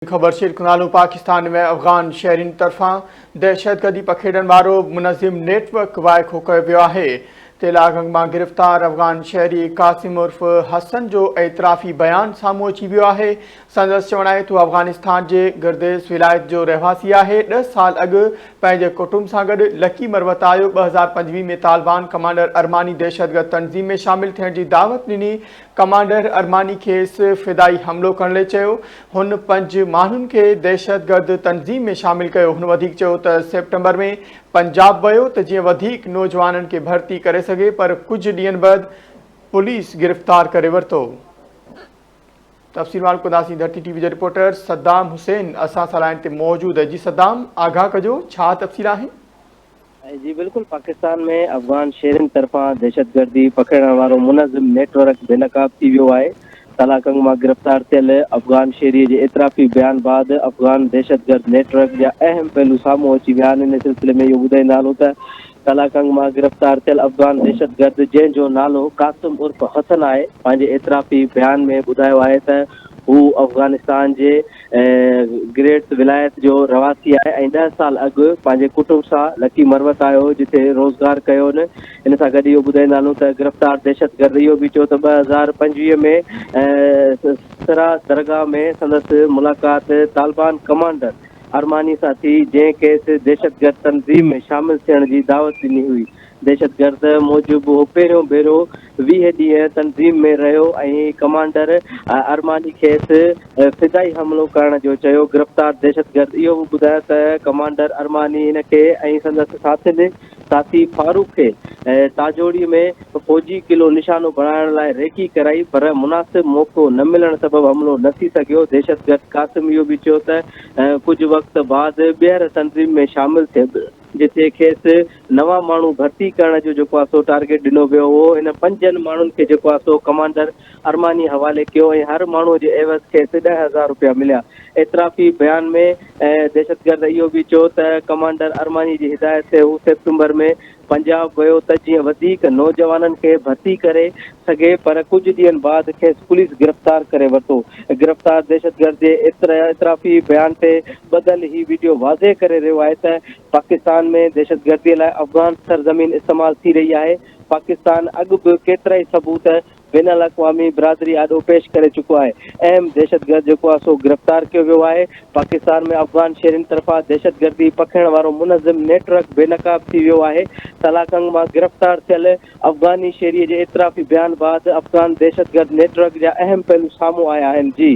خبر شيخ نالو پاڪستان ۾ افغان شهرين طرفان دهشتگردي پکيڙڻ وارو منظم نيٽ ورڪ وائکو ڪيو ويو آهي. تيلاگنگ مان گرفتار افغان شهري قاسم عرف حسن جو اعترافي بيان سامهون اچي ويو آهي. سندس چوڻ آهي ته هو افغانستان جي گرديز ولايت جو رهواسي آهي، ڏهه سال اڳ پنهنجي ڪٽنب سان گڏ لڪي مروت آيو، 2025 ۾ طالبان ڪمانڊر ارماني دهشتگرد تنظيم ۾ شامل ٿيڻ جي دعوت ڏني، ڪمانڊر ارماني کيس فدائي حملو ڪرڻ لاء چيو. هن پنج ماڻهن کي دهشتگرد تنظيم ۾ شامل ڪيو. هن وڌيڪ چيو ته سيپٽمبر ۾ پنجاب ويو ته جيئن وڌيڪ نوجوانن کي ڀرتي ڪري سگهي پر ڪجهه ڏينهن بعد پوليس گرفتار ڪري ورتو. تفصيل معلوم ڪنداسين ڌرتي ٽي وي جو رپورٽر صدام حسين اسان سان لائين تي موجود آهي. جي صدام آگاهه ڪجو ڇا تفصيل آهن؟ جي بلڪل پاڪستان ۾ افغان شهرين طرفان دهشتگردي پکيڙڻ وارو منظم نيٽ ورڪ بي نقاب ٿي ويو آهي، تلاڪنگ مان گرفتار ٿيل افغان شهري جي اعترافي بيان بعد افغان دهشتگرد نيٽ ورڪ جا اهم پهلو سامهون اچي ويا آهن، ان سلسلي ۾ اهو ٻڌائيندا هلون ته تلاڪنگ مان گرفتار ٿيل افغان دهشتگرد جنهن جو نالو قاسم عرف حسن آهي پنهنجي اعترافي بيان ۾ ٻڌايو آهي ته هو افغانستان جي گريٽس ولايت جو رهواسي آهي ۽ ڏهه سال اڳ پنهنجي ڪٽنب سان لڪي مروت آيو هو جتي روزگار ڪيو هن ان سان گڏ اهو ٻڌائيندا هلون ته گرفتار دهشتگرد اهو به چيو ته 2025 ۾ سرا درگاهه ۾ سندس ملاقات طالبان ڪمانڊر ارماني سان ٿي جنهن کيس دهشتگرد تنظيم ۾ شامل ٿيڻ جي دعوت ڏني هئي. دهشتگرد موجب هو پهريون ڀيرو 20 ڏينهن تنظيم ۾ رهيو ۽ ڪمانڊر ارماني کيس فضائي حملو ڪرڻ جو چيو. گرفتار دهشتگرد اهو به ٻڌايو ته ڪمانڊر ارماني هن کي ۽ سندس ساٿين ساٿي فاروق کي تاجوڙي ۾ فوجي قلعو نشانو بڻائڻ لاء ريڪي ڪرائي پر مناسب موقعو نه ملڻ سبب حملو نه ٿي سگهيو. دهشتگرد قاسم اهو به چيو ته ڪجهه وقت بعد ٻيهر تنظيم ۾ شامل ٿيس. جتي کيس نوان ماڻهو ڀرتي ڪرڻ جو جيڪو آهي سو ٽارگيٽ ڏنو ويو هو. هن پنجن ماڻهن کي جيڪو آهي سو ڪمانڊر ارماني حوالي ڪيو ۽ هر ماڻهو جي عيوض کيس 10,000 رپيا مليا. اعترافي بيان ۾ دهشتگرد اهو به چيو ته ڪمانڊر ارماني جي هدايت تي هو سيپٽمبر ۾ پنجاب ويو ته جيئن وڌيڪ نوجوانن کي ڀرتي ڪري سگهي پر ڪجهه ڏينهن بعد کيس پوليس گرفتار ڪري ورتو. گرفتار دهشتگرد جي اعترافي بيان تي ٻڌل هي وڊيو واضح ڪري رهيو آهي ته پاڪستان ۾ دهشتگردي لاء افغان سرزمين استعمال ٿي رهي آهي، پاڪستان اڳ به ڪيترائي ثبوت بين الاقوامي برادري آڏو پيش ڪري چڪو آهي، اهم دهشتگرد جيڪو آهي سو گرفتار ڪيو ويو آهي، پاڪستان ۾ افغان شهرين طرفان دهشتگردي پکيڙڻ وارو منظم نيٽ ورڪ بي نقاب ٿي ويو آهي، تلاڪنگ مان گرفتار ٿيل افغاني شهري جي اعترافي بيان بعد افغان دهشتگرد نيٽ ورڪ جا اهم پهلو سامهون آيا آهن، جي.